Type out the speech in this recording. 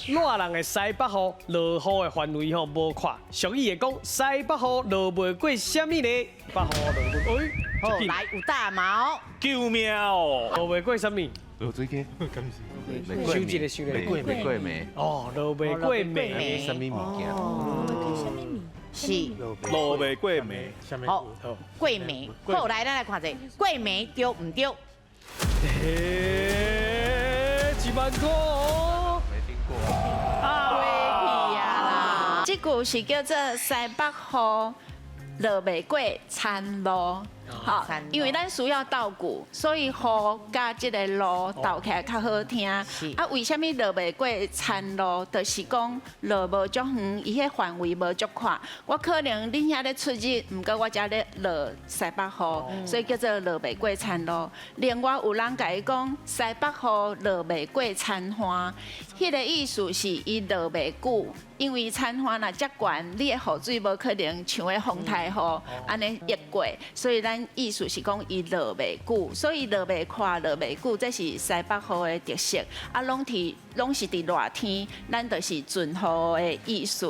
熱人的西北雨落雨的範圍吼無闊，俗語會講西北雨落袂過啥物呢？北雨落袂過，哎，好，來有大毛，救命哦！落袂過啥物？落水雞，收一個，收一個。過過暝，哦，落袂過暝。啥物物件？是落袂過暝，好，過暝。好，來，咱來看者，過暝對毋對？欸，1萬塊哦。沒聽過。啊！過去啊啦，這句是叫做西北雨落袂過田路，吼，因為咱需要鬥句，所以雨佮這个路鬥起來較好聽。啊，為啥物落袂過田路？就是講落無足遠，伊彼範圍無足闊。我可能恁遐咧出日，毋過我遮咧落西北雨，所以叫做落袂過田路。另外有人共伊講西北雨落袂過田岸，彼个意思是伊落袂久。因為田岸若遮懸，你的雨水無可能像彼風台雨按呢溢過，所以咱意思是講伊落袂久，所以落袂闊，落袂久，這是西北雨的特色。啊，攏佇攏是佇熱天，咱就是陣雨的意思。